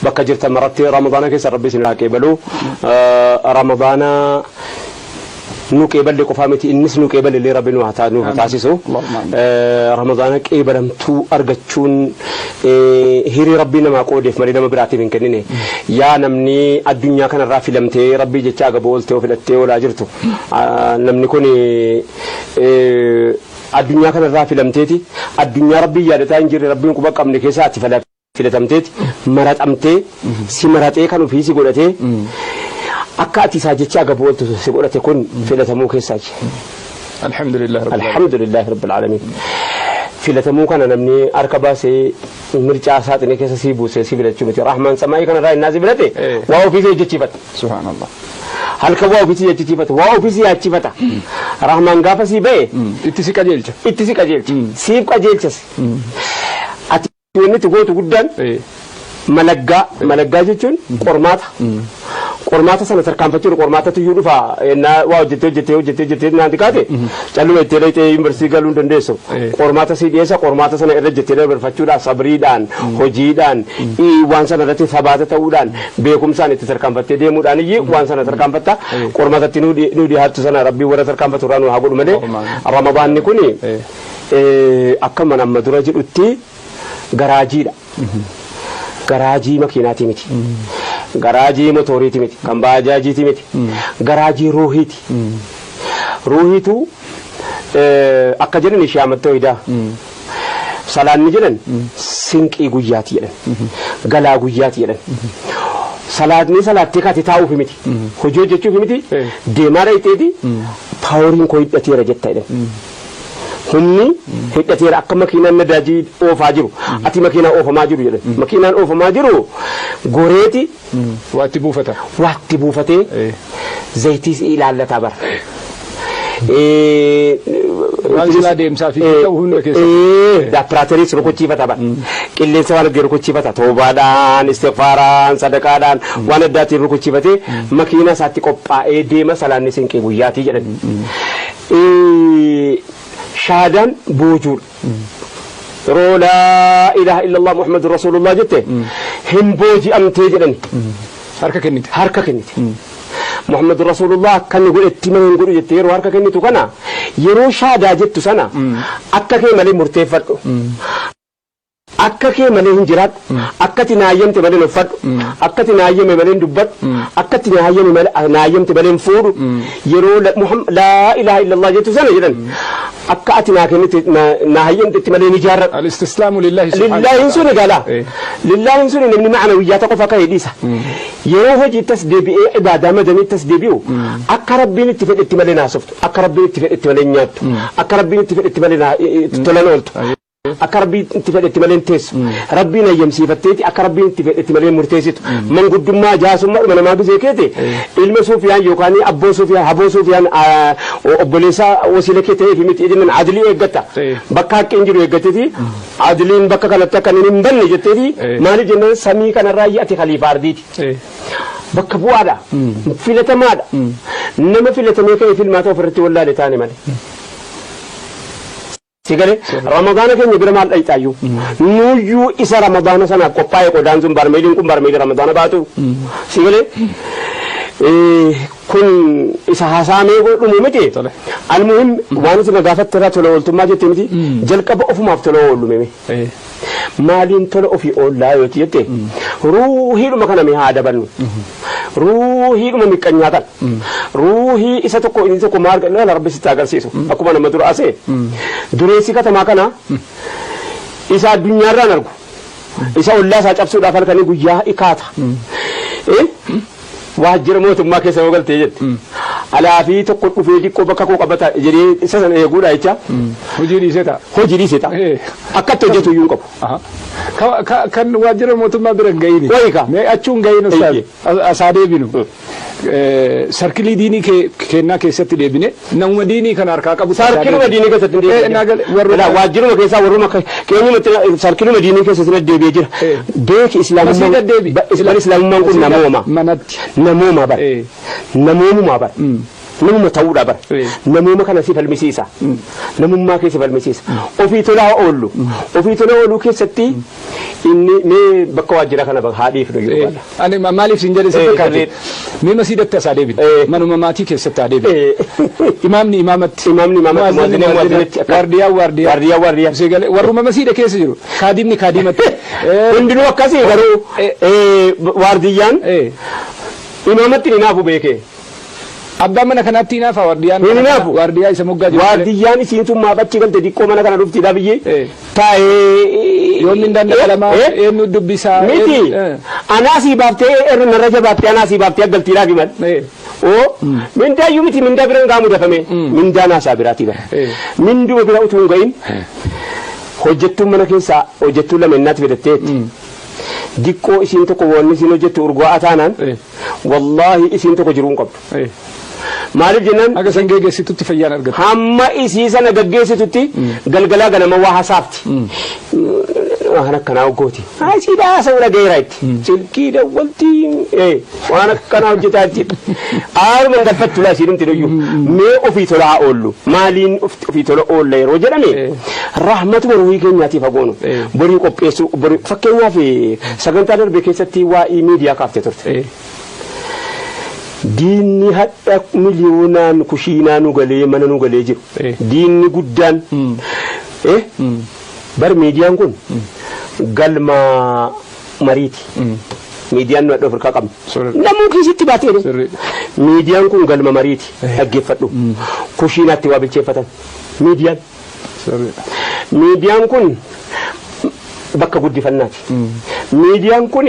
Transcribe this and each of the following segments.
Bakka jirtan maratti Ramadaana keessa Rabbi isin haa qeebalu. Ramadaana nu qeeballe qofaa miti, innis nu qeebale illee Rabbi nu haa nu haa taasisu. Ramadaana qeebalamtuu argachuun hirii Rabbii namaa qoodeef malee nama biraatiif hin kennine. Yaa namni addunyaa kanarraa filamtee Rabbii jecha agaboo ooltee of hidhattee oolaa jirtu. Namni kun addunyaa kanarraa filamteeti, addunyaa Rabbiin yaadataa hin jirre, Rabbiin quba qabne keessaa ati filatamteeti, maraxamtee si maraxee kan ofii si godhatee akka ati isaa jecha agaboo ooltu si godhate, kun filatamuu keessaa. Alhamdulillah rabbil aalamiin. Alhamdulillahi rabbil aalamiin. Filatamuu kana namni harka baasee mircaa saaxinii keessa sii buusee si filachuu miti. Rahmaan samaayii kanarraa innaa si filate waa ofii si hojjechiifata. Subhaanallah. Halkan waa ofii si hojjechiifata. Waa ofii si yaachifata. Rahmaan gaafa sii ba'e itti si qajeelcha. Itti si qajeelcha. Siif qajeelchas. Ati wanni itti gootu guddaan malaggaa, malaggaa jechuun qormaata. Qormaata sana tarkaanfachuun qormaatatu iyyuu dhufa. Ennaa waa hojjettee hojjettee hojjettee hojjettee naan xiqqaate calluma itti dhaqxee yuunivarsiitii galuu hin dandeessu. Qormaata sii dhiyeessa, qormaata sana irra jettee dabarfachuudhaaf sabriidhaan, hojiidhaan, waan sana irratti sabaata ta'uudhaan, beekumsaan itti tarkaanfattee deemuudhaan iyyuu waan sana tarkaanfatta. Qormaatatti nuu dhiyaattu sana Rabbiin warra tarkaanfatu irraa nu haa godhu malee, Ramadaanni kuni akkuma amma dura jedhutti garaajiidha. Garaajii makiinaatii miti. Garaajii motoriiti miti. Kan baajaajiiti miti. Garaajii ruuhiiti. Ruuhiitu akka jedhan ishee amattoo hidaa. Salaanni jedhan sinqii guyyaati jedhan. Galaa guyyaati jedhan. Salaatni salaattee kaatee taa'uufi miti. Hojii hojjechuufi miti. Deemaa dhayxeeti poweriin koo hidhateera jetta jedhan. Humni hidhateera, akka makiinaan nadaajii oofaa jiru. Ati makiinaa oofamaa jiru jedhan. Makiinaan oofamaa jiru goreeti waa itti buufata. Waa itti buufatee zayitiis ilaallataa bara. Waan silaa deemsaa fi ta'u hunda keessatti. Daappiraatariis rukuchiifata bara. Qilleensa waan argee rukuchiifata. Toobaadhaan, istighfaaraan, sadaqaadhaan, waan addaatiin rukuchiifatee makiinaa isaatti qophaa'ee deema. Salaanni sinqii guyyaatii jedhan. Shaadaan boojuudha. Yeroo laa ilaaha illallah Muhammadu Rasuulullah jette hin booji'amtee jedhani. Harka kennite. Harka kennite. Muhammadu Rasuulullah akka inni godhetti mana hin godhu jette yeroo harka kennitu kana, yeroo shaadaa jettu sana akka kee malee murteeffadhu. Akka kee malee hin jiraadhu. Akka ati naayyamte malee hin uffadhu. Akka ati naayyame malee hin dubbadhu. Akka ati naayyame malee naayyamte malee hin fuudhu. Yeroo laa ilaaha illallah jettu sana jedhan, akka ati naa kennite naa hayyamtetti malee hin ijaarradhu. Al-istislaamu lillahi subhaanahu. Lillaahin suni galaa. Lillaahin suni namni ma'anawiyyaata qofa ka'e dhiisa. Yeroo hojiittas deebi'ee ibaadaa madaniittas deebi'u, akka Rabbiin itti fedhetti malee naasoftu. Akka Rabbiin itti fedhetti malee hin nyaattu. Akka Rabbiin itti fedhetti malee tolan ooltu. Akka Rabbiin itti fedhetti malee hin teessu. Rabbiin hayyamsiifatteeti akka Rabbiin itti fedhetti malee hin murteessitu. Manguddummaa jaasummaa dhuma namaa gisee keete ilma Suufiyaan yookaan abboo Suufiyaan, haboo Suufiyaan, obboleessa wasiila kee ta'eef miti jedhan, adilii eeggatta. Bakka haqqiin jiru eeggatteeti adiliin bakka kanatti akka inni hin banne jetteeti. Maaliif jennaan, samii kanarraa ati khaliifaa ardiiti. Bakka bu'aadha. Filatamaadha. Nama filatamee ka'ee filmaata ofirratti wallaale taane malee. Si galee, Ramadaana keenya bira maal dhayxaayyuu? Nuyyuu isa Ramadaana sanaaf qophaa'e, qodaan sun, barmeeliin kun barmeelii Ramadaana baatu. Si galee, kun isa haasaamee dhumu miti. Almuhim, waan isin gaafatte irraa tola ooltummaa jette miti. Jalqaba ofumaaf tola oollu meme. Maaliin tola ofii oollaa yoo jette, ruuhiidhuma kana mee haa dabalnu. Ruuhiidhuma miqqanyaa kana. Ruuhii isa tokko inni tokko maal godha, Rabbi sitti agarsiisu. Akkuma nama dura asee. Dureessi katamaa kana isa addunyaarraan argu. Isa ollaa isaa cabsuudhaaf halkanii guyyaa ikaata. Waajjira mootummaa keessa yoo galtee jette, alaa fi tokko dhufee xiqqoo bakka koo qabata jedhee isa sana eeguudha jecha. Hojii dhiisee ta'a. Hojii dhiisee ta'a. Akka itti hojjetu iyyuu hin qabu. Kan waajjira mootummaa bira hin gahiini. Wayi ka. Mee achuu hin gahiin, ustaaz. Asaa deebinu. Sarkilii diinii kennaa keessatti deebine, namuma diinii kana harkaa qabu. Sarkiluma diinii keessatti hin deebi'ee jira. Waajjiruma keessaa warruma keenyumatti sarkiluma diinii keessatti hin deebi'ee jira. Beeki, islaamummaan, bar islaamummaan kun namooma. Manatti. Namooma bar. Namoomumaa bar. Namuma ta'uudha bara. Namuma kana si falmisiisa. Namummaa kee si falmisiisa. Ofii tolaa oollu. Ofii tolaa ooluu keessatti inni mee bakka waajjira kana haa dhiifnu jiru baala. Ani maaliif siin jedhe si fakkaate? Mee masiidatti as haa deebinu. Manuma maatii keessatti haa deebinu. Imaamni imaamatti. Imaamni imaamatti. Muazzinni muazzinatti. Waardiyaan waardiyaa. Waardiyaan waardiyaa. Si galee warruma masiida keessa jiru. Kaadimni kaadimatti. Hundinuu akkasii garuu waardiyyaan imaamatti ni naafu beekee. Abbaan mana kanaatti hinaafa waardiyaan. Hin hinaafu. Waardiyaa isa moggaa jiru. Waardiyyaan isiin sun maaf achi galte diqqoo mana kana dhufti biyyee taa'ee. Yoom mindaan dabalamaa eenyu dubbisaa. Miti. Anaa sii baaftee irra narra jabaattee anaa sii baaftee aggaltiidhaaf himan. Oo mindaa iyyuu miti mindaa bira hin gaamu dafame mindaa naasaa biraatii bara. Minduma bira utuu hin ga'in hojjettuun mana keessaa hojjettuun lama innaatti fidatteetti. Diqqoo isiin tokko wanni isiin hojjettu urgaa'aa taanaan wallaahi isiin tokko jiruu hin qabdu. Maaliif jennaan Haga san geggeessitutti fayyaan argatu. Hamma isii sana gaggeessitutti galgalaa ganama waa hasaafti. Waan akkanaa hoggooti. Asii haasa'uu dhagayeera itti. Silkii dawwaltii waan akkanaa hojjetaa itti. Aaruma hin galfattu laa isiin himti iyyuu. Mee ofii tola haa oollu. Maaliin ofii tola oolla yeroo jedhame rahmatuma ruhii keenyaatiif hagoonu. Borii qopheessuu borii fakkeenyaaf sagantaa darbe keessatti waa'ee miidiyaa kaaftee turte. Diinni hadha miliyoonaan kushiinaa nu galee mana nu galee jiru. Diinni guddaan. Bar miidiyaan kun galma mariiti. Miidiyaan nu hadha ofirkaa qabna. Namuu kiisitti baatee. Miidiyaan kun galma mariiti. Dhaggeeffadhu. Kushiinaatti waa bilcheeffatan. Miidiyaan. Miidiyaan kun bakka guddifannaati. Miidiyaan kun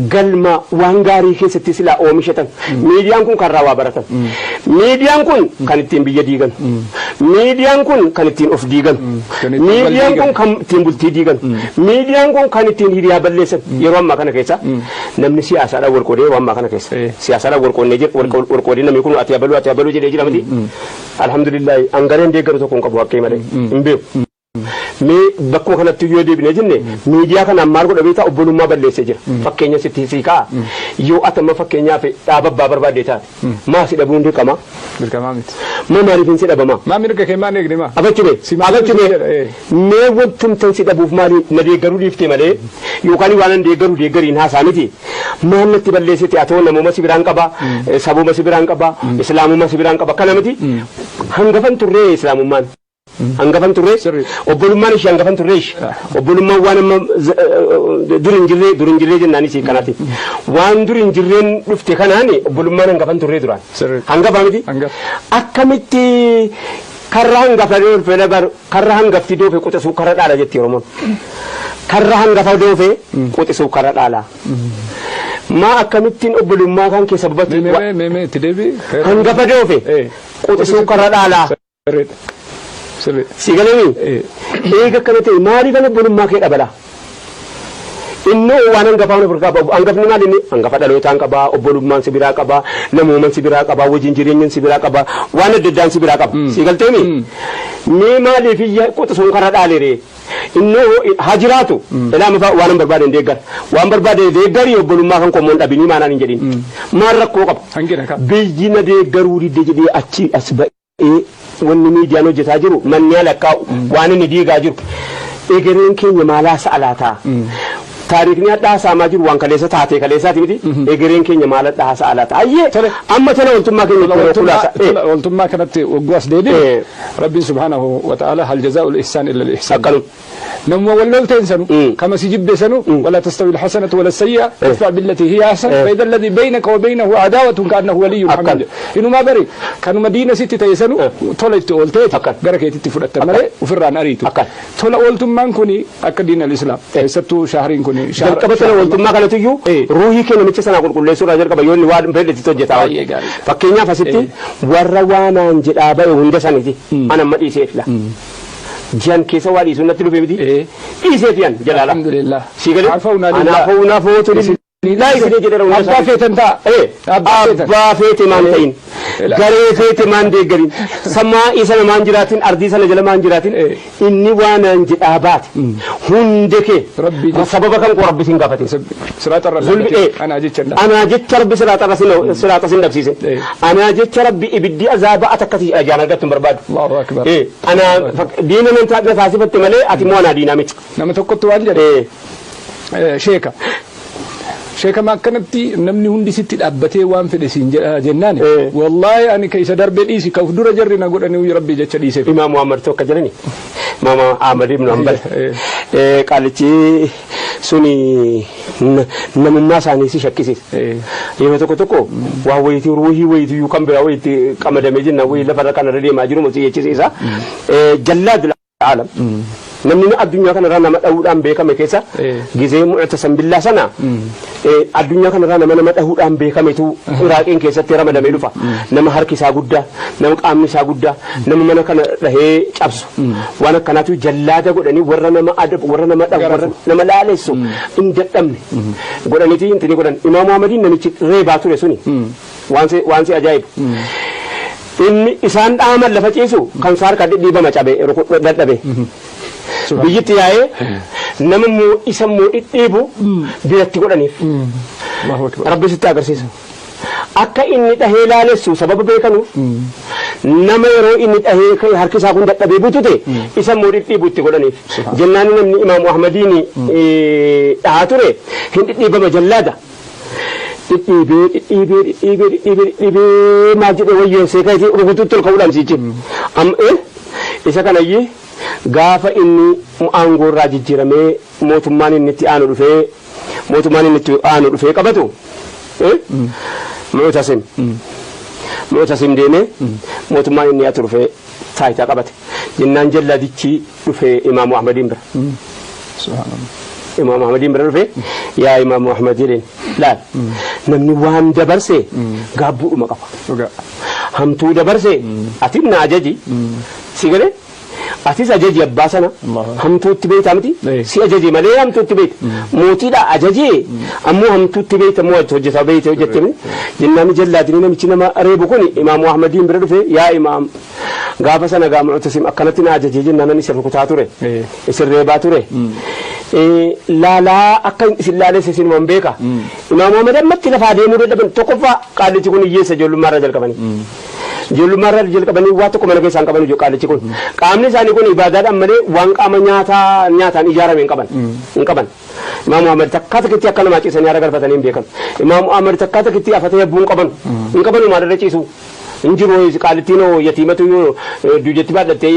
galma waan gaarii keessatti silaa oomishatan. Miidiyaan kun kan waa baratan. Miidiyaan kun kan ittiin biyya diigan. Miidiyaan kun kan ittiin of diigan. Miidiyaan kun kan ittiin bultii diigan. Miidiyaan kun kan ittiin hiriyaa balleessan. Yeroo ammaa kana keessa namni siyaasaadhaan wal qoodee yeroo ammaa kana keessa. Siyaasaadhaan wal qoodnee jira wal qoodee namni kun ati abaluu ati abaluu jedhee jira miti. Alhamdulillah hangareen deeggaru tokko hin qabu haqqee malee hin beeku. Mee bakkuma kanatti yoo deebinee jenne miidiyaa kanaan maal godha beektaa obbolummaa balleessee jira. Fakkeenya sitti sii ka'a. Yoo ati amma fakkeenyaaf dhaaba abbaa barbaadde taate maa si dhabuun dirqama? Dirqamaa miti. Maa maaliif hin si dhabama? Maa mirga kee maan eegni maa? Abachume Si maal abachume jedha, eh. Mee wantumtan si dhabuuf maali na deeggaruu dhiiftee malee yookaan waan an deeggaru deeggariin haasaa miti. Maal natti balleessite atoo namuma si biraan qaba, sabuma si biraan qaba, islaamummaa si biraan qaba kana miti. Hangafan turree islaamummaan. Hangafan turree obbolummaan ishee hangafan turree ishee. Obbolummaan waan amma dur hin jirree dur hin jirree jennaan ishee kanaati. Waan dur hin jirreen dhufte kanaan obbolummaan hangafan turree duraan. Hangafaa miti. Akkamitti karra hangafa doofe bar karra hangafti doofe quxisuu karra dhaala jetti Oromoon. Karra hangafa doofe quxisuu karra dhaala. Maa akkamittiin obbolummaa kan keessa sababatti Mee mee mee itti deebi. Hangafa doofe quxisuu karra dhaala. Sirriidha. Sirriidha. Si galanii? Eega akkana ta'e maaliif obbolummaa kee dhabala? Innoo waan hangafaa of harkaa qabu. Hangafni maal inni? Hangafa dhalootaan qaba, obbolummaan si biraa qaba, namooman si biraa qaba, wajjin jireenyan si biraa qaba, waan adda addaan si biraa qaba. Si galteemi? Mee maaliif iyya quxisuun karra dhaaleree? Innoo haa jiraatu. Ilaa mafa waan hin barbaade hin deeggara. Waan barbaade deeggarii obbolummaa kan kommoon dhabinii maanaan hin jedhin. Maal rakkoo qaba? Hanqina qaba. Biyyi na deeggaruu didde jedhee achi as ba'ee wanni miidiyaan hojjetaa jiru manni alakkaa'u waan inni diigaa jiru. Egereen keenya maalaa sa'a laataa? Taariikni hadhaa saamaa jiru waan kaleessa taatee kaleessaati miti. Egereen keenya maal hadhaa sa'a laata? Ayyee amma tola ooltummaa keenya itti kulaasa. Tola ooltummaa kanatti wagguu as deebiin Rabbiin subhaanahu wa ta'ala hal jazaa'ul ihsaan illa al-ihsaan. Akkanuma. Namuma wal lolteen sanu kama si jibbe sanu wala tastawi al-hasanatu wala sayyi'a idfa billati hiya ahsan fa idha alladhi baynaka wa baynahu adawatun ka'annahu waliyyun hamid. Inumaa bari kanuma diina sitti ta'e sanu tola itti oolteeti gara keetitti fudhatta malee ofirraan ariitu. Tola ooltummaan kuni akka diina al-islaam keessattuu shahriin kuni Jalqaba tola ooltummaa kanatu iyyuu ruuhii kee namicha sanaa qulqulleessuudhaa jalqaba yoo inni waan fedhe itti hojjetaa. Baay'ee gaarii. Fakkeenyaaf asitti warra waanaan jedhaa ba'e hunda saniiti an amma dhiisee fila. Ji'an keessa waa dhiisuun natti dhufe miti. Dhiisee fiyan jalaala. Alhamdulillah. Si galee? Afawna lillah. Anaafuu naafootu. Laa isinii jedheera hunda Abbaa feetan ta'a. Abbaa feetan. Abbaa feete maan ta'in. Garee feete maan deeggarin. Samaa sana maan jiraatin, ardii sana jala maan jiraatin. Inni waan aan jedhaa baate. Hunde kee. Rabbii jecha. Sababa kan koo Rabbi sin gaafatin. Siraaxa irra Zulmi anaa jecha dha. Anaa jecha Rabbi siraaxa sin dhabsiise. Anaa jecha Rabbi ibiddi azaaba ati akkasii ajaan argattu hin barbaadu. Allahu akbar. Anaa diina nan taasifatte malee ati immoo anaa diinaa miti. Nama tokkotti waan jedhe sheeka. Sheeka ma akkanatti namni hundi sitti dhaabbatee waan fedhe siin jedha jennaan. Wallaahi ani ka isa darbee dhiisi ka of dura jarri na godhanii Rabbii jecha dhiiseef. Imaam Muhammad tokko jedhani. Imaam Ahmad ibn Hanbal. Qaalichi suni namummaa isaanii si shakkisiisa. Yeroo tokko tokko waa wayitii ruuhii wayitii kan biraa wayitii qamadamee jenna wayii lafarra kanarra deemaa jiru si jechisiisa. Jallaadul aalam. Namni addunyaa kanarraa nama dhahuudhaan beekame keessa gizee Mu'tasim Billaa sana addunyaa kanarraa nama dhahuudhaan beekametu Iraaqiin keessatti ramadamee dhufa. Nama harki isaa guddaa, nama qaamni isaa guddaa, nama mana kana dhahee cabsu. Waan akkanaatu jallaada godhanii warra nama adabu, warra nama dhahu, warra nama laalessu hin dadhabne godhaniiti intini godhan. Imaam Muhammadiin namichi reebaa ture suni waan si ajaa'ibu. Inni isaan dhaaman lafa ciisu kan isaa harka dhidhiibama cabe dadhabe. Biyyitti yaa'ee nama immoo isa immoo dhidhiibu biratti godhaniif. Allahu akbar. Rabbi sitti agarsiisa. Akka inni dhahee laalessu sababa beekanuuf nama yeroo inni dhahee harki isaa kun dadhabee butute isa immoo dhidhiibu itti godhaniif. Jennaan namni Imaamu Ahmadiin dhahaa ture hin dhidhiibama jallaada. Dhidhiibee dhidhiibee dhidhiibee dhidhiibee dhidhiibee maal jedhee wayyeessee ka'eeti rukutuutti ol ka'uudhaan siichi. Amma isa kanayyee gaafa inni aangoo irraa jijjiiramee mootummaan inni itti aanu dhufee mootummaan inni itti aanu dhufee qabatu Mu'tasim. Mu'tasim deemee mootummaan inni atu dhufee taayitaa qabate. Jennaan jallaadichi dhufee Imaamu Ahmadiin bira. Subhanallah. Imaamu Ahmadiin bira dhufee yaa Imaamu Ahmad jedheen laal namni waan dabarse gaabbuudhuma qaba. Dhugaa. Hamtuu dabarse ati na ajaji si galee atis ajaji abbaa sana hamtuutti beektaa miti si ajaje malee hamtuutti beekta mootiidha ajaje ammoo hamtuutti beekta moo hojjetaa beekte hojjette miti jennaan jallaatini namichi nama reebu kun Imaamu Ahmadiin bira dhufe yaa Imaam gaafa sana gaa Mu'tasim akkanatti na ajaje jennaan ani isin rukutaa ture isin reebaa ture laalaa akka isin laalesse isinuma beeka Imaamu Ahmad ammatti lafaa deemuu dadhaban tokkoffaa qaalichi kun hiyyeessa ijoollummaarraa jalqabanii. Ijoollummaarraa jalqabanii waa tokko mana keessaa hin qaban qaalichi kun. Qaamni isaanii kun ibaadaadhaan malee waan qaama nyaataa nyaataan ijaarame hin qaban. Hin qaban. Imaamu Ahmad takkaa takkitti akka namaa ciisanii haara galfatanii hin beekan. Imaamu Ahmad takkaa takkitti afatee yabbuu hin qaban. Hin qaban maalirra ciisu. Hin jiru qaalittiin yatiimatu yoo duujetti baadhattee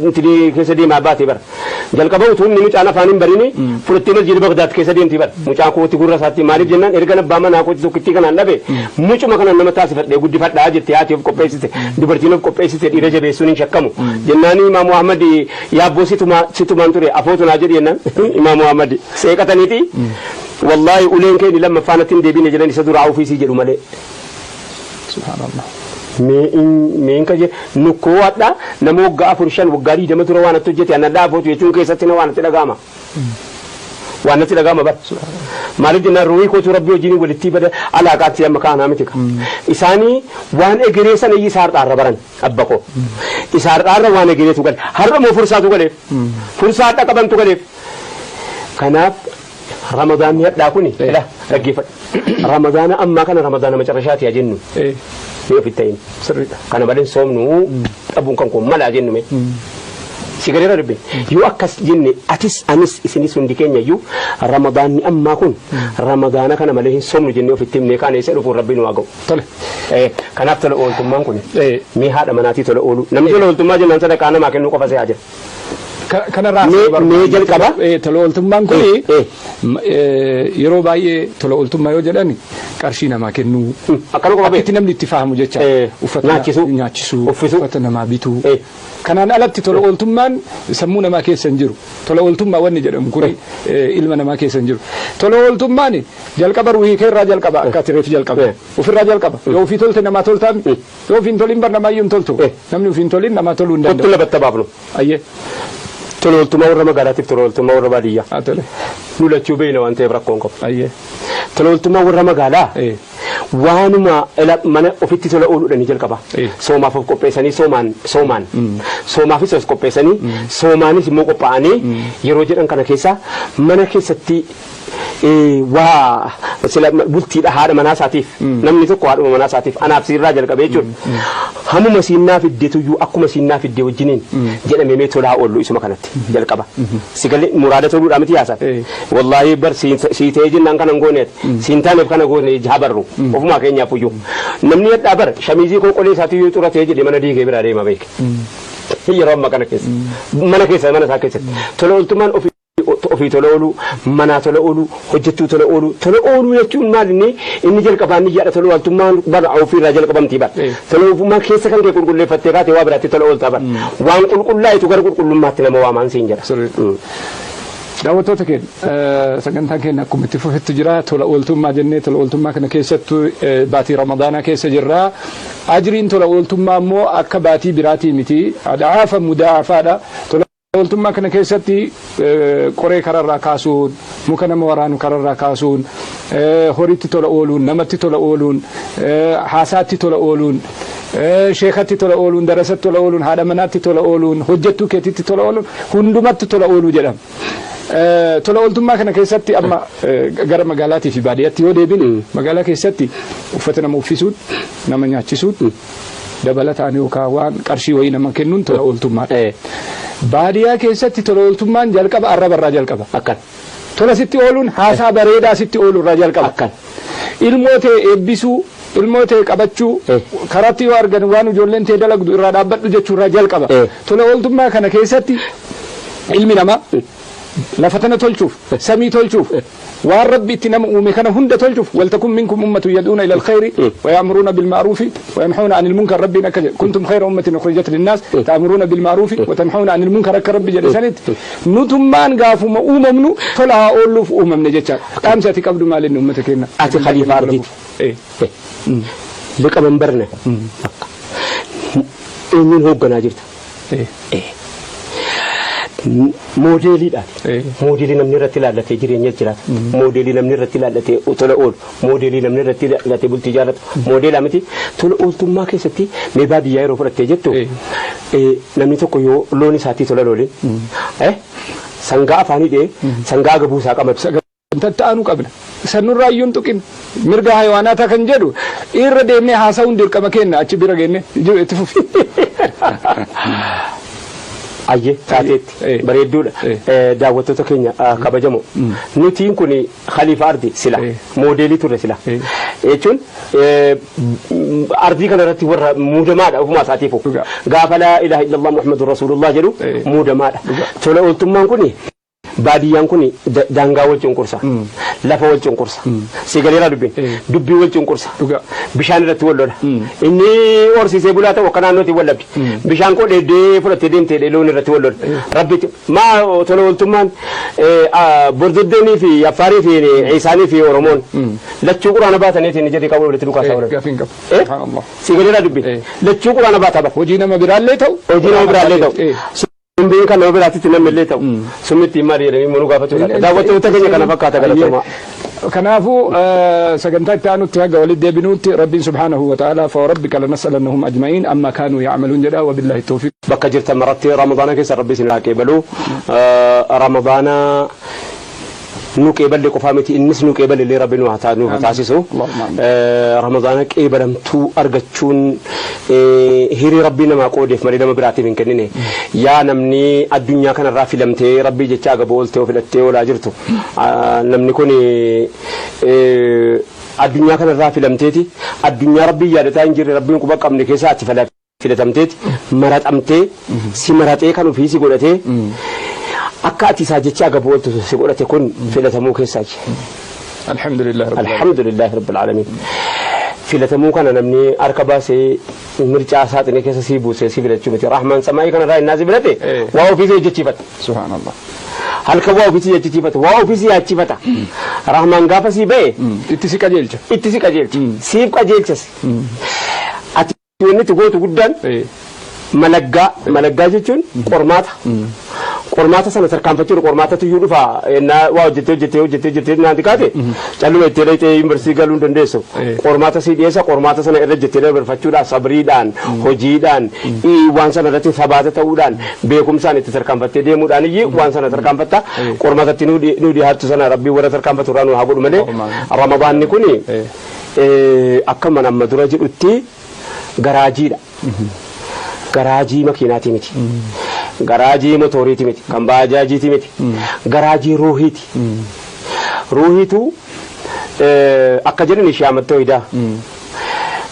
intinii keessa deemaa baate bara. Jalqaba utuu inni mucaan afaan hin barini fudhattee masjida Bagdaad keessa deemti bara. Mucaan kooti gurra isaatti maaliif jennaan erga abbaa manaa kooti tokkittii kanaan dhabe mucuma kanaan nama taasifadhee guddifadhaa jettee haati of qopheessite dubartiin of qopheessite dhiira jabeessuun hin shakkamu. Jennaan Imaamu Ahmad yaabboo situmaan ture afootu naa jedhi jennaan Imaamu Ahmad seeqataniiti. Wallaahi uleen keenya lammaffaa natti hin deebine jedhan isa duraa ofiisii jedhu malee. Subhanallah. Meen ka nukkoo hadha nama waggaa 4 5 waggaa 20 dura waan natti hojjete anadhaa afootu jechuun keessatti na waan natti dhaga'ama. Waan natti dhaga'ama bara. Maaliif jennaan ruuhii kootu rabbii wajjin walitti bada alaaqaatti amma kaanaa miti ka. Isaanii waan egeree sana iyyuu isaarraarra baran abba koo. Isaarraarra waan egereetu gale. Har'a moo fursaatu galeef. Fursaa hadha qabantu galeef. Kanaaf Ramadaanni hadhaa kuni dhaggeeffadhu. Ramadaana ammaa kana Ramadaana macarrashaati haa jennu. Mee ofitti ta'in. Sirriidha. Kana malee soomnu dhabuun kan koo mala jennu mee. Si galeera dubbi. Yoo akkas jenne atis anis isinis hundi keenya iyyuu Ramadaanni ammaa kun Ramadaana kana malee hin soomnu jennee ofitti himnee kaan eessa dhufuun rabbi nu haa ga'u. Tole. Kanaaf tola ooltummaan kun mee haadha manaatii tola oolu. Namni tola ooltummaa jennaan sadaqaa namaa kennuu qofa se'aa jira. Kanarraa Mee jalqaba. Tola ooltummaan kun yeroo baay'ee tola ooltummaa yoo jedhan qarshii namaa kennuu. Akkana qofa Akkitti namni itti fahamu jecha. Uffata nyaachisuu. nyaachisuu, Uffisuu. uffata namaa bituu. Kanaan alatti tola ooltummaan sammuu namaa keessa hin jiru. Tola ooltummaa wanni jedhamu kun ilma namaa keessa hin jiru. Tola ooltummaan jalqaba ruuhii kee irraa jalqaba akka ati reefu jalqaba. Ofirraa jalqaba. Yoo ofii tolte namaa toltaami. Yoo ofiin tolin bar namaayyuu hin toltu. Namni ofiin tolin namaa toluu hin Kottu danda'u. labatta baafnu. Ayyee. Tola ooltummaa warra magaalaatiif tola ooltummaa warra baadiyyaa. Haa tole. Nu lachuu beekna waan ta'eef rakkoon qabu. Ayyee. Tola ooltummaa warra magaalaa waanuma mana ofitti tola ooluudhaan ni jalqaba. Soomaaf of qopheessanii soomaan soomaan soomaafis of qopheessanii soomaanis immoo qophaa'anii yeroo jedhan kana keessa mana keessatti waa sila bultiidha haadha manaa isaatiif namni tokko haadhuma manaa isaatiif anaaf siirraa jalqabee jechuudha. Hamuma siinnaa fiddeetuyyuu akkuma siinnaa fiddee wajjiniin jedhamee mee tolaa oollu isuma kanatti jalqaba. Si galee muraada toluudhaa miti yaasan. Wallaahi bar sii ta'ee jennaan kana hin gooneet. Siin taaneef kana goone haa barru. Ofumaa keenyaaf iyyuu. Namni hadhaa bar shamiizii koo qolee isaatiyyuu xuratee jedhee mana diigee biraa deema beeke. Yeroo amma kana keessa. Mana keessa mana isaa keessatti. Tola ooltummaan ofii ofii tola ooluu, manaa tola ooluu, hojjechuu tola ooluu. Tola ooluu jechuun maal inni inni jalqabaa inni yaada tola ooltummaan bara ofiirraa jalqabamtii bara. Tola ooltummaan keessa kan kee qulqulleeffattee kaatee waa biraatti tola ooltaa bara. Waan qulqullaa'etu gara qulqullummaatti nama waamaan siin jedha. Daawwattoota keenya sagantaan keenya akkuma itti fufetti jira tola ooltummaa jennee tola ooltummaa kana keessattuu baatii Ramadaanaa keessa jirra. Ajriin tola ooltummaa immoo akka baatii biraatii miti. Adhaafa mudaafaadha. Tola ooltummaa kana keessatti qoree kararraa kaasuun, muka nama waraanu kararraa kaasuun, horiitti tola ooluun, namatti tola ooluun, haasaatti tola ooluun, sheekatti tola ooluun, darasatti tola ooluun, haadha manaatti tola ooluun, hojjettuu keetitti tola ooluun, hundumatti tola ooluu jedhama. Tola ooltummaa kana keessatti amma gara magaalaatii fi baadiyyaatti yoo deebine magaalaa keessatti uffata nama uffisuun, nama nyaachisuun, dabalataan yookaan waan qarshii wayii nama kennuun tola ooltummaadha. Baadiyyaa keessatti tola ooltummaan jalqaba arraba irraa jalqaba. Akkan. Tola sitti ooluun haasaa bareedaa sitti ooluu irraa jalqaba. Akkan. Ilmoo ta'e eebbisuu, ilmoo ta'e qabachuu, karaatti yoo argan waan ijoolleen ta'e dalagdu irraa dhaabbadhu jechuu irraa jalqaba. Tola ooltummaa kana keessatti ilmi namaa lafa tana tolchuuf, samii tolchuuf, waan Rabbi itti nama uume kana hunda tolchuuf waltakun minkum ummatun yad'uuna ila alkhayri wa ya'muruuna bilma'ruufi wa yanhawna anil munkar Rabbiin akka jedhe kuntum khayra ummatin ukhrijat linnaas ta'muruuna bilma'ruufi wa tanhawna anil munkar akka Rabbi jedhe sanitti nutummaan gaafuma uumamnu tola haa oolluuf uumamne jechaadha. Dhaamsi ati qabdu maal inni uummata keenya? Ati khaliifaa ardiiti. Liqa manbarna. Eenyuun hoogganaa jirta? Moodeeliidhaati. Moodeelii namni irratti ilaallatee jireenya jiraatu. Moodeelii namni irratti ilaallatee tola oolu. Moodeelii namni irratti ilaallatee bultii jaallatu. Moodeelaa miti. Tola ooltummaa keessatti mee baadiyyaa yeroo fudhattee jettu namni tokko yoo loon isaatii tola loolin sangaa afaan hidhee sangaa agabuu isaa qamadu. Tatta'anuu qabna. Sanurraa iyyuu hin tuqin. Mirga hayawaanaataa kan jedhu irra deemnee haasa'uun dirqama keenya achi bira geenne itti fufi. Ayyee taateetti bareedduudha. Daawwattoota keenya kabajamoo. Nutiin kun khaliifa ardi sila moodeelii turre sila. Jechuun ardii kana irratti warra muudamaadha ofumaa isaatiifu. Gaafa laa ilaaha illallah Muhammadur Rasuulullah jedhu muudamaadha. Tola ooltummaan kun baadiyyaan kun daangaa wal cunqursa. Lafa wal cunqursa. Si galeeraa dubbiin. Dubbii wal cunqursa. Bishaan irratti wal lola. Inni horsiisee bulaa ta'u akka naannootti wal labdi. Bishaan koo dheeddee fudhattee deemtee loon irratti wal lola. Rabbitti maa tola ooltummaan bordoddeenii fi Affaarii fi Isaanii fi Oromoon lachuu quraana baataniitiin jedhee qabu walitti dhukaasaa oolan. Gaafiin qabu. Subhaanallah. Si galeeraa dubbiin. Lachuu quraana baataa bara. Hojii nama biraallee ta'u. Hojii nama biraallee ta'u. Sun kan nama biraatitti namni illee ta'u. Summitti maal jedhanii immoo nu gaafachuu laata. Daawwattoota keenya kana fakkaata galatoomaa. Kanaafuu sagantaa itti aanutti haga walitti deebinuutti Rabbiin subhaanahu wa ta'ala fa rabbika lanas'alannahum ajma'iin amma kaanuu ya'maluun jedha wabillahi tawfiiq. Bakka jirtan maratti Ramadaana keessa Rabbi isin haa qeebalu. Ramadaana nu qeeballe qofaa miti innis nu qeeballe illee Rabbi nu haa taasisu. Ramadaana qeebalamtuu argachuun hirii Rabbii namaa qoodeef malee nama biraatiif hin kennine. Yaa namni addunyaa kanarraa filamtee Rabbii jecha agaboo ooltee of hidhattee oolaa jirtu. Namni kun addunyaa kanarraa filamteeti addunyaa Rabbii yaadataa hin jirre Rabbiin quba qabne keessaa ati filatamteeti maraxamtee si maraxee kan ofii si godhatee akka ati isaa jecha agaboo ooltu si godhate kun filatamuu keessaa je. Alhamdulillah rabbil Alhamdulillahi rabbil alamin. Filatamuu kana namni harka baasee mircaa saaxinii keessa sii buusee si filachuu miti. Rahmaan samaayii kanarraa innaa si filate waa ofii si hojjechiifata. Subhaanallah. Halkan waa ofii si hojjechiifata. Waa ofii si yaachifata. Rahmaan gaafa sii ba'e Itti si qajeelcha. Itti si qajeelcha. Siif qajeelchas. Ati wanni itti gootu guddaan malaggaa malaggaa jechuun qormaata. Qormaata sana tarkaanfachuudha. Qormaatatu iyyuu dhufa. Ennaa waa hojjettee hojjettee hojjettee hojjettee naan xiqqaate calluma itti dhaqxee yuunivarsiitii galuu hin dandeessu. Qormaata sii dhiyeessa, qormaata sana irra jettee dabarfachuudhaan, sabriidhaan, hojiidhaan, waan sana irratti sabaata ta'uudhaan, beekumsaan itti tarkaanfattee deemuudhaan iyyuu waan sana tarkaanfatta. Qormaatatti nuu dhiyaattu sana Rabbiin warra tarkaanfatu irraa nu haa godhu malee, Ramadaanni kuni akkuma amma dura jedhutti garaajiidha. Garaajii makiinaatii miti. Garaajii motoriiti miti. Kan baajaajiiti miti. Garaajii ruuhiiti. Ruuhiitu akka jedhan ishee amattoo hidaa.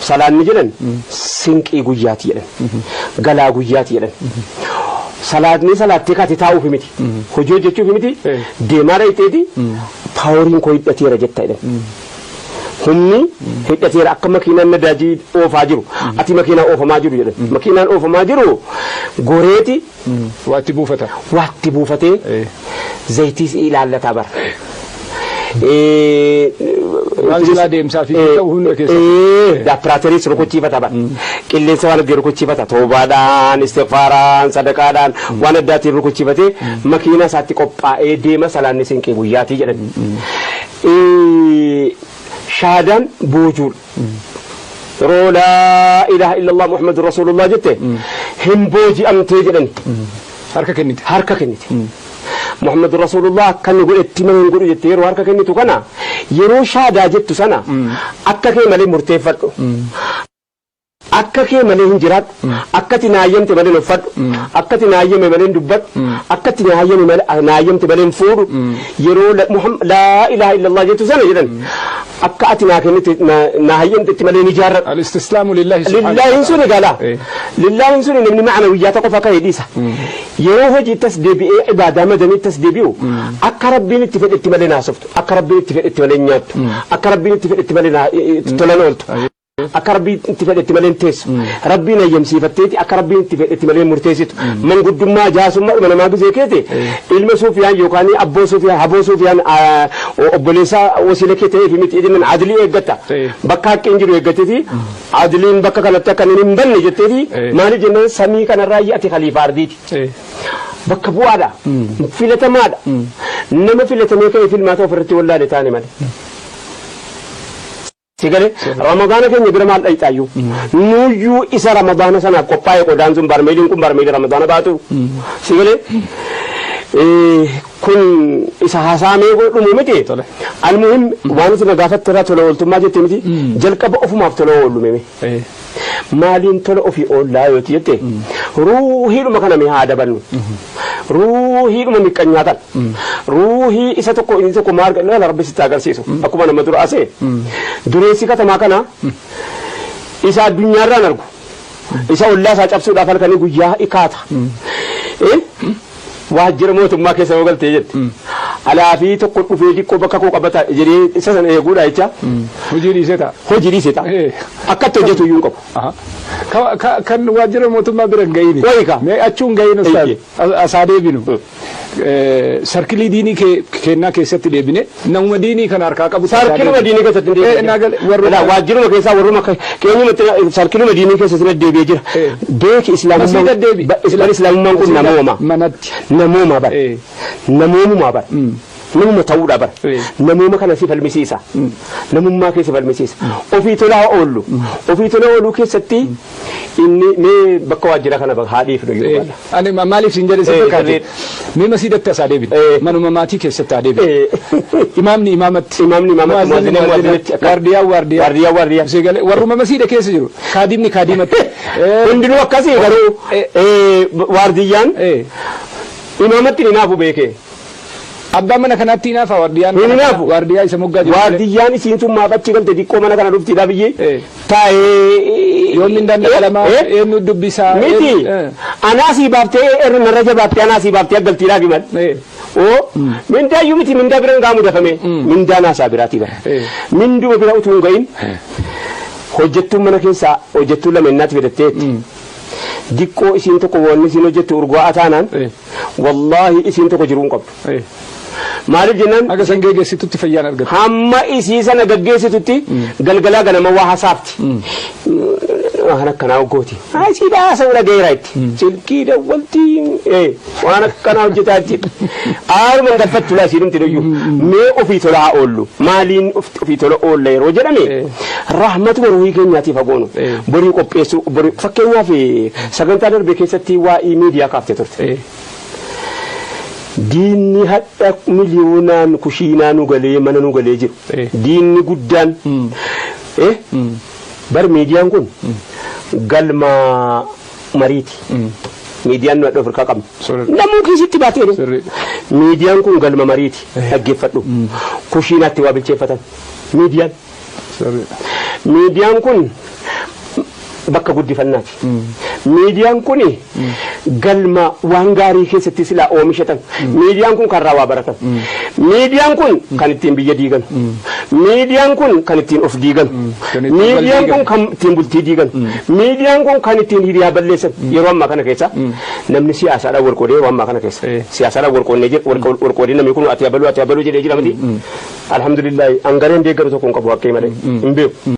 Salaanni jedhan sinqii guyyaati jedhan. Galaa guyyaati jedhan. Salaatni salaattee kaatee taa'uufi miti. Hojii hojjechuufi miti. Deemaa dhayxeeti poweriin koo hidhateera jetta jedhan. Humni hidhateera, akka makiinaan nadaajii oofaa jiru. Ati makiinaa oofamaa jiru jedhan. Makiinaan oofamaa jiru goreeti. Waa itti buufata. Waatti buufatee zayitiis ilaallataa bara. Waan silaa deemsaa fi ta'u hunda keessatti. Daappiraatariis rukuchiifata bara. Qilleensa waan adda rukuchiifata. Toobaadhaan, istighfaaraan, sadaqaadhaan, waan addaatiin rukuchiifatee makiinaa isaatti qophaa'ee deema. Salaanni sinqii guyyaatii jedhan. Shaadaan boojuudha. Yeroo laa ilaaha illallah Muhammadu Rasuulullah jette hin booji'amtee jedhani. Harka kennite. Harka kennite. Muhammadu Rasuulullah akka inni godhetti malee hin godhu jette. Yeroo harka kennitu kana, yeroo shaadaa jettu sana, akka kee malee murteeffadhu. Akka kee malee hin jiraadhu. Akka ati naayyamte malee hin uffadhu. Akka ati naayyame malee hin dubbadhu. Akka ati naayyame malee naayyamte malee hin fuudhu. Yeroo laa ilaaha illallah jettu sana jedhan, akka ati naa kennite, naa hayyamtetti malee hin ijaarradhu. Al-istislaamu lillahi subhaanahu. Lillaahin sun egaa lillaahin sun namni ma'anawiyyaata qofa akka dhiisa. Yeroo hojiittas deebi'ee ibaadaa madaniittas deebi'u, akka Rabbiin itti fedhetti malee naasoftu. Akka Rabbiin itti fedhetti malee nyaattu. Akka Rabbiin itti fedhetti malee tolan ooltu. Akka Rabbiin itti fedhetti malee hin teessu. Rabbiin hayyamsiifatteeti akka Rabbiin itti fedhetti malee hin murteessitu. Manguddummaa jaasummaa dhuma namaa gisee keete ilma Suufiyaan yookaan abboo Suufiyaan, haboo Suufiyaan, obboleessa wasiila kee ta'eef miti jedhan, adilii eeggatta. Bakka haqqiin jiru eeggatteeti, adiliin bakka kanatti akka inni hin banne jetteeti. Maaliif jennaan, samii kanarraa ati khaliifaa ardiiti. Bakka bu'aadha. Filatamaadha. Nama filatamee ka'ee filmaata ofirratti wallaale taane malee. Si galee, Ramadaana keenya bira maal dhayxaayyuu? Nuyyuu isa Ramadaana sanaaf qophaa'e, qodaan sun, barmeeliin kun barmeelii Ramadaana baatu. Si galee, kun isa haasaamee godhumu miti. Almuhim, waan isin gaafatte irraa tola ooltummaa jette miti. Jalqaba ofumaaf tola oollu meme. Maaliin tola ofii oollaa yooti jette, ruuhiidhuma kana mee haa daballu. Ruuhiidhuma miqqanyaa kana. Ruuhii isa tokko inni tokko maal laala, Rabbi sitti agarsiisu. Akkuma nama dura asee. Dureessi katamaa kana isa addunyaarraan argu. Isa ollaa isaa cabsuudhaaf halkanii guyyaa ikaata. Waajjira mootummaa keessa yoo galtee jette, alaa fi tokko dhufee xiqqoo bakka koo qabata jedhee isa sana eeguudha jecha. Hojii dhiisee ta'a. Hojii dhiisee ta'a. Akka itti hojjetu iyyuu hin qabu. Kan waajjira mootummaa bira hin ga'iini. Wayi ka. Mee achuun ga'iin, ustaaz. Asaa deebinu. Sarkilii diinii kennaa keessatti deebine, namuma diinii kana harkaa qabu. Sarkiluma diinii keessatti hin deebi'e. Waajjiruma keessaa warruma keenyumatti sarkiluma diinii keessatti deddeebi'ee jira. Beeki, islaamummaan islaamummaan kun namooma. Manatti. Namooma bara. Namoomumaa bara. Namuma ta'uudha bara. Namooma kana si falmisiisa. Namummaa kee si falmisiisa. Ofii tolaa oollu. Ofii tola ooluu keessatti inni mee bakka waajjira kana haa dhiifnu jiru baala. Ani maaliif siin jedhe si fakkaate? Mee masiidatti asaa deebine. Manuma maatii keessatti haa deebine. Imaamni imaamatti. Imaamni imaamatti. Muwazziniin muwazzinitti. Waardiyaan waardiyaa. Waardiyaan waardiyaa. Seegalee warruma masiida keessa jiru. Kaadimni kaadimatti. Hundinuu akkasii, garuu waardiyyaan imaamatti ni naafu beekee. Abbaan mana kanaatti hinaafa waardiyaan. Hin hinaafu. Waardiyaa isa moggaa jiru. Waardiyyaan isiin sun maaf achi galte, xiqqoo mana kana dhuftiidha biyyi. Taa'ee. Yoomni hin danda'alamaa, eenyu dubbisaa. Miti. Anaa sii baaftee, irra narra jabaattee, anaa sii baaftee aggaltiidhaaf himan. Oo, mindaayyuu miti, mindaa bira hin gaamu dafame. Mindaa naasaa biraatii bara. Minduma bira utuu hin ga'in, hojjettuun mana keessaa hojjettuun lama innaatti fidatteetti. Diqqoo isiin tokko wanni isiin hojjettu urgaa'aa taanaan, wallaahi isiin tokko jiruu hin qabdu. Maaliif jennaan, Akka san geggeessitutti fayyaan argatu. Hamma isii sana gaggeessitutti galgalaa ganama waa hasaafti. Waan akkanaa hoggooti. Asii haasa'u dhageera itti. Silkii dawwaltii waan akkanaa hojjetaa jechuudha. Aaruma hin galfattu laa isiin iyyuu. Mee ofii tola haa oollu. Maaliin ofii tola oolla yeroo jedhame rahmatuma ruhii keenyaatiif hagoonu. Borii qopheessuu borii fakkeenyaaf sagantaa darbe keessatti waa'ee miidiyaa kaaftee turte. Diinni hadha miliyoonaan kushiinaa nu galee mana nu galee jiru. Diinni guddaan. Bar miidiyaan kun galma mariiti. Miidiyaan nu hadha ofirkaa qabna. Namuu kiisitti baatee miidiyaan kun galma mariiti. Dhaggeeffadhu. Kushiinaatti waa bilcheeffatan. Miidiyaan. Miidiyaan kun bakka guddifannaati. Miidiyaan kun galma waan gaarii keessatti silaa oomishatan. Miidiyaan kun karraa waa baratan. Miidiyaan kun kan ittiin biyya diigan. Miidiyaan kun kan ittiin of diigan. Miidiyaan kun kan ittiin bultii diigan. Miidiyaan kun kan ittiin hiriyaa balleessan. Yeroo ammaa kana keessa namni siyaasaadhaan wal qoodee yeroo ammaa kana keessa. Siyaasaadhaan wal qoodnee jira wal qoodee namni kun ati abaluu ati abaluu jedhee jira miti. Alhamdulillah hangareen deeggaru tokko hin qabu haqqee malee hin beeku.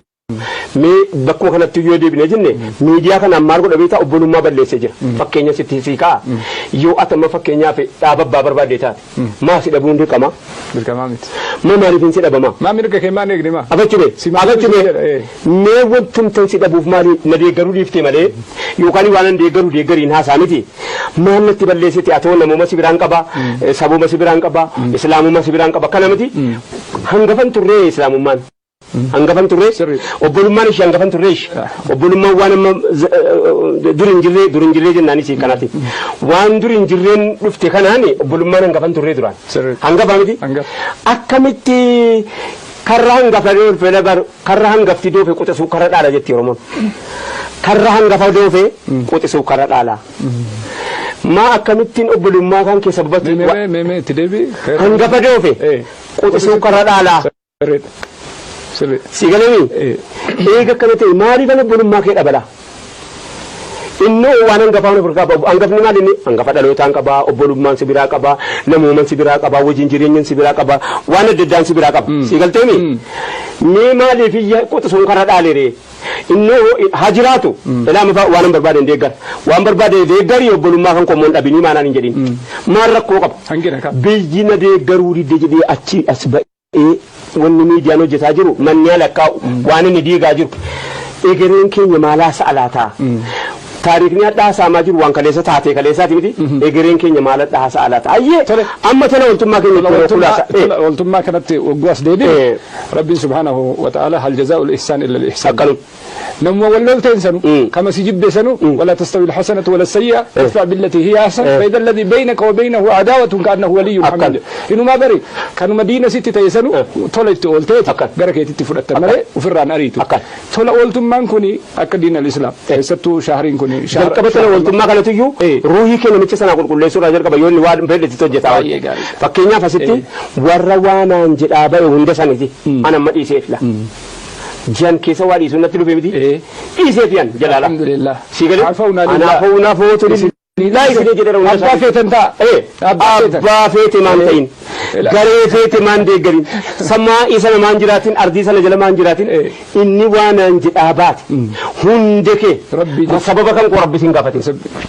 Mee bakkuma kanatti yoo deebinee jenne miidiyaa kanaan maal godha beektaa obbolummaa balleessee jira. Fakkeenya sitti sii ka'a. Yoo ati amma fakkeenyaaf dhaaba abbaa barbaadde taate maa si dhabuun dirqama? Dirqamaa miti. Maa maaliif si dhabamaa? Maa mirga kee maan eegni maa? Abachume Si maal abachume jedha, eh. Mee wantumtan si dhabuuf maali na deeggaruu dhiiftee malee yookaan waan an deeggaru deeggariin haasaa miti. Maal natti balleessite atoo namuma si biraan qaba, sabuma si biraan qaba, islaamummaa si biraan qaba kana miti. Hangafan turree islaamummaan. Hangafan turree obbolummaan ishee hangafan turree ishee obbolummaan waan amma dur hin jirree dur hin jirree jennaan isii kanaati. Waan dur hin jirreen dhufte kanaan obbolummaan hangafan turree duraan. Hangafaa miti. Akkamitti karra hangafa doofe bar karra hangafti doofe quxisuu karra dhaala jetti Oromoon. Karra hangafa doofe quxisuu karra dhaala. Maa akkamittiin obbolummaa kan keessa babbatu. Mee mee itti deebi. Hangafa doofe quxisuu karra dhaala. Si galanii? Eega akkana ta'e maaliifan obbolummaa kee dhabala? Innoo waan hangafaa of harkaa qabu. Hangafni maal inni? Hangafa dhalootaan qaba, obbolummaan si biraa qaba, namooman si biraa qaba, wajjin jireenyan si biraa qaba, waan adda addaan si biraa qaba. Si galteemi? Mee maaliif iyya quxisuun karra dhaaleree? Innoo haa jiraatu. Ilaa mafa waan hin barbaade hin deeggar. Waan barbaade deeggarii obbolummaa kan kommoon dhabinii maanaan hin jedhin. Maal rakkoo qaba? Hanqina qaba. Biyyi na deeggaruu didde jedhee achi as ba'ee wanni miidiyaan hojjetaa jiru manni alakkaa'u waan inni diigaa jiru. Egereen keenya maalaa sa'a laataa? Taariikni hadhaa saamaa jiru waan kaleessa taatee kaleessaati miti. Egereen keenya maal hadhaa sa'a laata? Ayyee amma tola ooltummaa keenya itti kulaasa. Ooltummaa kanatti wagguu as deebiin Rabbiin subhaanahu wa ta'ala hal jazaa'ul ihsaan illa al-ihsaan. Akkanum. Namuma wal lolteen sanu kama si jibbe sanu wala tastawi al-hasanatu wala sayyi'a idfa billati hiya ahsan fa idha alladhi baynaka wa baynahu adawatun ka'annahu waliyyun hamid. Inumaa bari kanuma diina sitti ta'e sanu tola itti oolteeti gara keetitti fudhatta malee ofirraan ariitu. Tola ooltummaan kuni akka diin al-islaam keessattuu shahriin kuni Jalqaba tola ooltummaa kanatu iyyuu ruuhii kee namicha sanaa qulqulleessuurraa jalqaba yoo inni waan fedhetti hojjetaa. Baay'ee gaarii. Fakkeenyaaf asitti warra waanaan jedhaa ba'e hunda saniiti an amma dhiiseef la. Ji'an keessa waa dhiisuun natti dhufe miti. Dhiiseef yan jalaala. Alhamdulillah. Si galee? Afawna lillah. Anaafuu naafuu lillaa isinii jedheera hunda Abbaa isaanii. feetan ta'a. Abbaa feetan. Abbaa feete maan ta'in. Garee feete maan deeggarin. Samaa sana maan jiraatin ardii sana jala maan jiraatin. Inni waanaan jedhaa baate. Hunde kee. Rabbii jecha. Sababa kan koo rabbi sin gaafatin.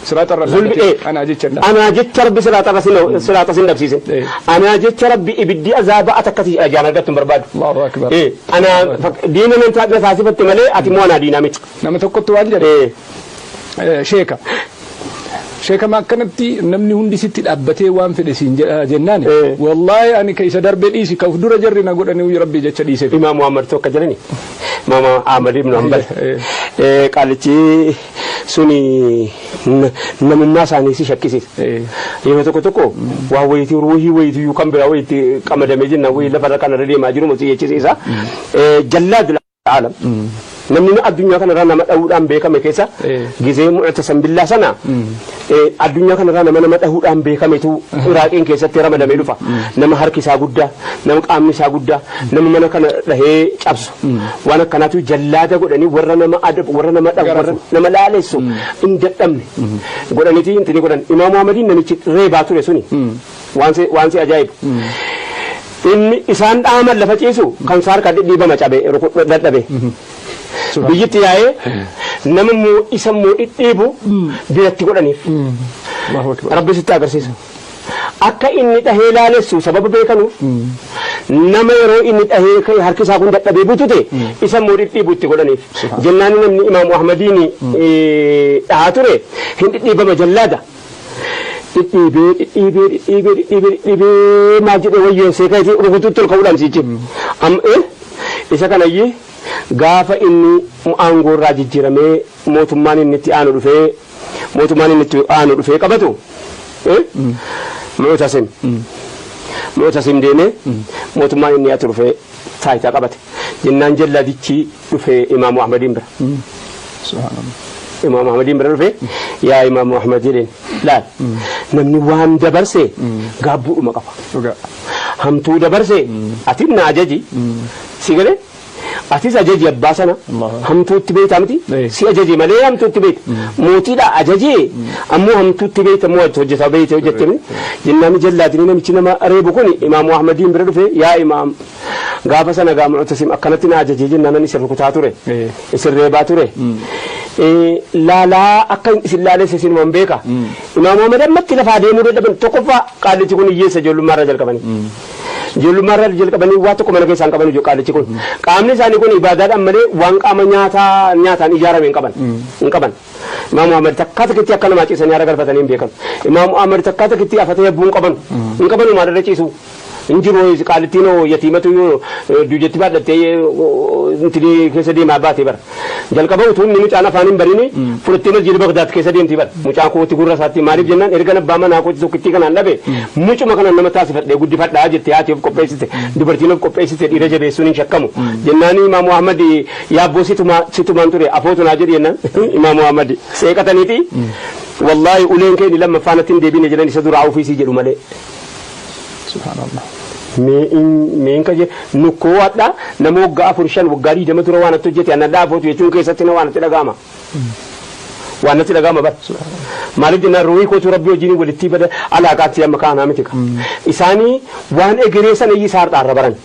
Siraaxa irra Zulmi anaa jecha Anaa jecha rabbi siraaxa sin dhabsiise. Anaa jecha rabbi ibiddi azaaba ati akkasii ajaan argattu hin barbaadu. Allahu akbar. Anaa diina nan na taasifatte malee ati immoo anaa diinaa miti. Nama tokkotti waan jedhe sheeka. Sheeka ma akkanatti namni hundi sitti dhaabbatee waan fedhe siin jedha jennaan wallaahi ani ka isa darbe dhiisi ka uf dura jarri na godhanii rabbi jecha dhiiseef. Imaam Muhammad tokko jedhani. Imaam Ahmad ibn Hanbal. Qaalichi suni namummaa isaanii si shakkisiisa. Yeroo tokko tokko waa wayitii ruuhii wayitii kan biraa wayiitti qamadamee jennaan wayii lafarra kanarra deemaa jiru si jechisiisa. Jallaadul aalam. Namni addunyaa kanarraa nama dhahuudhaan beekame keessa gizee Mu'tasam Billaa sana addunyaa kanarraa nama nama dhahuudhaan beekametu Iraaqiin keessatti ramadamee dhufa. Nama harki isaa guddaa, nama qaamni isaa guddaa, nama mana kana dhahee cabsu. Waan akkanaatu jallaada godhanii warra nama adabu, warra nama dhahu, warra nama laalessu hin dadhabne godhaniiti intini godhan. Imaam Muhammadiin namichi reebaa ture suni waan si ajaa'ibu. Inni isaan dhaaman lafa ciisu kan isaa harka dhidhiibama cabe dadhabe. Biyyitti yaa'ee nama immoo isa immoo dhidhiibu biratti godhaniif. Allahu akbar. Rabbi sitti agarsiisa. Akka inni dhahee laalessu sababa beekanuuf nama yeroo inni dhahee ka'e harki isaa kun dadhabee butute isa immoo dhidhiibu itti godhaniif. Jennaan namni Imaamu Ahmadiin dhahaa ture hin dhidhiibama jallaada. Dhidhiibee dhidhiibee dhidhiibee dhidhiibee dhidhiibee maal jedhee wayyoonsee ka'eeti rukutuutti ol ka'uudhaan siichi. Amma isa kanayyee gaafa inni aangoo irraa jijjiiramee mootummaan inni itti aanu dhufee mootummaan inni itti aanu dhufee qabatu Mu'tasim deemee mootummaan inni ati dhufee taayitaa qabate jennaan jallaadichi dhufee Imaamu Ahmadiin bira. Subhaanallah. Imaamu Ahmadiin bira dhufee, "Yaa Imaamu Ahmad," jedheen, "laal, namni waan dabarse gaabbuudhuma qaba. Dhugaa. Hamtuu dabarse ati na ajaji, si galee atis ajaji abbaa sana." Allah. Hamtuutti beektaa miti? Si ajaje malee hamtuutti beekta. Mootiidha ajaje ammoo hamtuutti beekta moo hojjetaa beekte hojjette miti? Jennaan jallaatini namichi nama reebu kun Imaamu Ahmadiin bira dhufe, "Yaa Imaam, gaafa sana gaa Mu'tasim akkanatti na ajaje jennaan ani isin rukutaa ture, isin reebaa ture. Laalaa akka isin laalesse isinuman beeka." Imaamu Ahmad ammatti lafaa deemuu dadhaban. Tokkoffaa qaallichi kun hiyyeessa ijoollummaarraa jalqabanii. Ijoollummaarraa jalqabanii waa tokko mana keessaa hin qaban ijoo qaallichi kun. Qaamni isaanii kun ibaadaadhaan malee waan qaama nyaataa nyaataan ijaarame hin qaban. Hin qaban. Imaamu Ahmad takkaa takkitti akka namaa ciisanii haara galfatanii hin beekan. Imaamu Ahmad takkaa takkitti afatee yabbuu hin qaban. Hin qabanu maalirra ciisu. Hin jiru qaalittiin hoo yatiimatu yoo duujetti baadhattee intinii keessa deemaa baate bara. Jalqaba utuu inni mucaan afaan hin barini fudhattee masjiida Bagdaad keessa deemti bara. Mucaan kootti gurra isaatti maaliif jennaan erga abbaa manaa kootti tokkittii kanaan dhabe mucuma kanaan nama taasifadhee guddifadhaa jette haati of qopheessite, dubartiin of qopheessite dhiira jabeessuun hin shakkamu. Jennaan Imaamu Ahmad yaabboo situmaan ture afootu naa jedhi jennaan Imaamu Ahmad seeqataniiti, "Wallaahi uleen kee inni lammaffaan natti hin deebine," jedhan, "isa duraa ofiisii jedhu malee." Subhaanallah. Meen ka nukkoo hadha nama waggaa 4 5 waggaa 20 tura waan natti hojjete anadhaa afootu jechuun keessatti na waan natti dhaga'ama. Waan natti dhaga'ama bara. Maaliif jennaan ruuhii kootu Rabbii wajjin walitti bada alaaqaatti amma kaanaa miti ka. Isaanii waan egeree sana iyyuu isaa har'aarra baran.